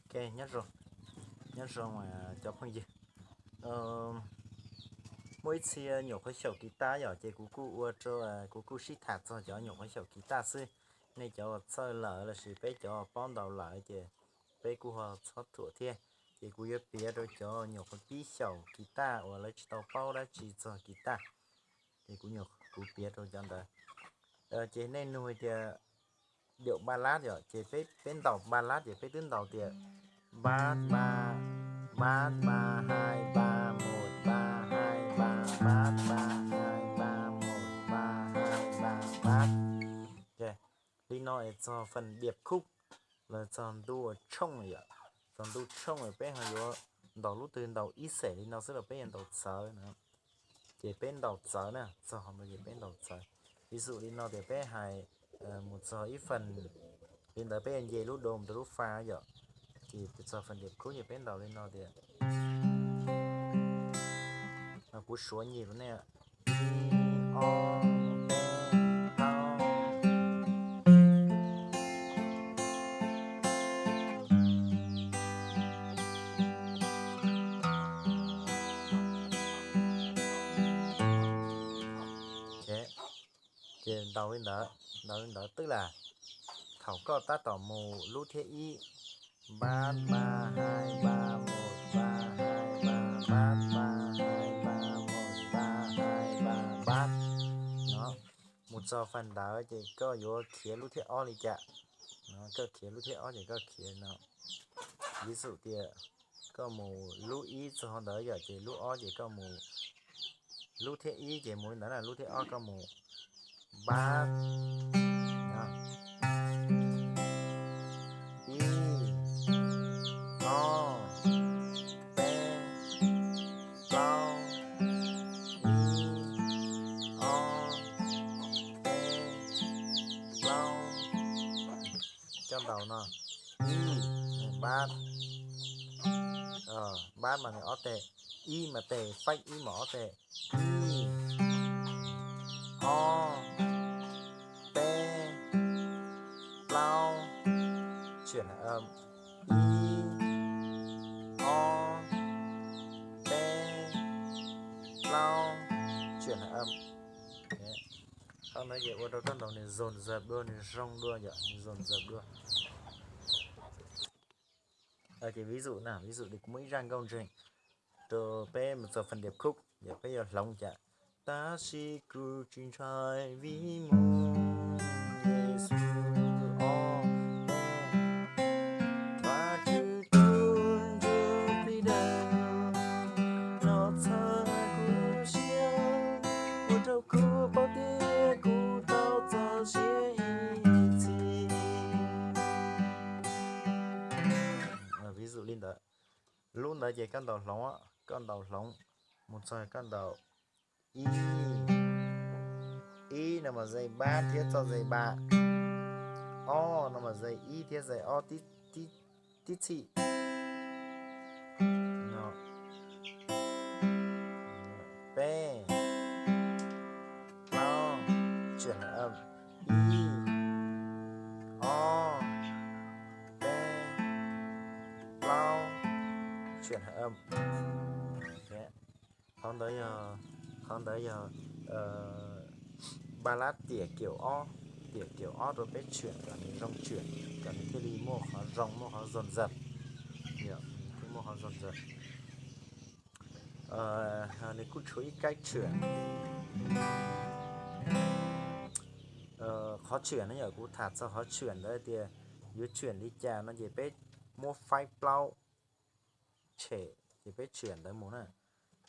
Ok, nyob zoo, nyob zoo cov phooj ywg. Muaj ib txhia nyuam qhuav xyaum kiv tab yom, ces kuv kuj ua rau, kuv kuj sib tham txog cov nyuam qhuav xyaum kiv tab xwb. Nej cov uas txawj lawm lossis peb cov paub ntau lawm ces peb kuj ho txhob thuam thiab. Ces kuv yuav piav rau cov nyuam qhuav pib xyaum kiv tab uas lawv tsis tau paub dab tsi txog kiv tab, ces kuv, kuv piav rau cov ntawd. Ces nej nug tias điệu ballad yom, ces peb, peb ntaus ballad ces peb twb ntaus tias bad ba, bad ba, hai ba, một ba, hai ba, bad ba, hai ba, một ba, hai ba, bad. Li no es txog phần điệp khúc, los txog ntu tshooj yom, txog ntu tshooj peb ho yuav ntaus lub twg, ntaus ib xes li no xwb los peb yuav ntaus txawv na. Ces peb ntaus txawv na, txog qhov ntawd ces peb ntaus txawv. Ví dụ li no tias peb hais mus txog ib phần li ntawd peb yuav nce lub do mus rau lub fa yom, ces txog phần điệp khúc ces peb ntaus li no tias, kuv suav nyem rau nej, ib, ob, peb, plaub. Ces ntaus li ntawd, ntaus li ntawd twb lam, thaum koj tab tom mus lub thib ib, bad ba, hai ba, một ba, hai ba, bad ba, hai ba, một ba, hai ba, bad. No, mus txog phần ntawd ces koj yuav khiav lub thib ob li cas? No, koj khiav lub thib ob ces koj khiav no. Ví dụ tias koj mus lub ib txog ntawd yom, ces lub ob ces koj mus, lub thib ib ces mus li ntawd na, lub thib ob koj mus bad, ib, ob, peb, plaub, ib, ob, peb, plaub. Coj ntaus no, ib, bad, bad mas nws ob teg, ib mas teg, faib ib mas ob teg, ib, ob, peb, plaub, chuyển hợp âm, ib, ob, peb, plaub, chuyển hợp âm. Qhov ntawd ces ua rau koj ntaus nws dồn dần dua, nws zoo dua yom, nws dồn dần dần dua. Ces ví dụ na, ví dụ li kuv muaj ib zaj nkauj ntseeg rau peb mus txog phần điệp khúc, yog peb yuav hloov cas. Tab sis kuv tsis ntshai vim muaj Yexus, ob, peb, Vajtswv tus ntsuj plig daws los txhawb kuv siab, ua rau kuv paub tias kuv tau txoj sia ib txhis. Ví dụ li ntawd, lub ntawd ces koj ntaus hloov, koj ntaus hloov mus txog koj ntaus ib, ib no mas dây bát thiab txoj dây ba, ob no mas dây ib thiab dây ob tib txhij. Peb, plaub, chuyển hợp âm, ib, ob, peb, plaub, chuyển hợp âm. Qhov ntawd yog, qhov ntawd yog ballad tiam kiểu ob, tiam kiểu ob rau peb chuyển kom nws zoo chuyển, kom nws thiaj li muaj qhov zoo, muaj qhov dồn dần, thiaj muaj qhov dồn dần. Nws kuj tshuav ib cách chuyển. Qhov chuyển no yog kuv tham txog qhov chuyển ntawd tias yuav chuyển li cas no ces peb muab faib plaub tshem ces peb chuyển ntawd mus na.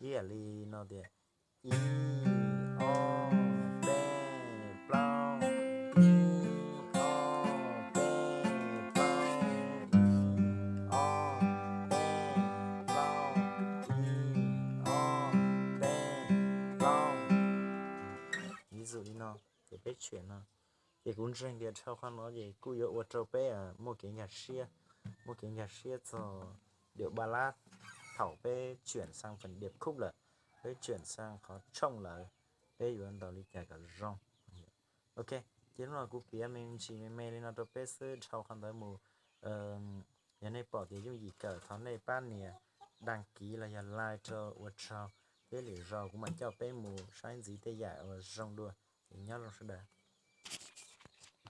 Ib yam li no tias ib, ob, peb, plaub, ib, ob, peb, plaub, ib, ob, peb, plaub, ib, ob, peb, plaub. Ví dụ li no, ces peb chuyển no. Ces kuv ntseeg tias dhau qhov no ces kuj yuav ua rau peb muaj kev nkag siab, muaj kev nkag siab txog điệu ballad thaum peb chuyển sang phần điệp khúc lawm, peb chuyển sang qhov tshooj lawm, peb yuav ntaus li cas kom zoo. Ok, ces hnub no kuv piav me ntsis me me li no rau peb xwb, dhau qhov ntawd mus, yog nej Pom tias yooj yim kawm thov nej pab nias đăng ký los yog like rau ua tsaug. Peb lwm zaus kuv mam coj peb mus saib ntxiv tej yam uas zoo dua. Es nyob zoo sawv daws.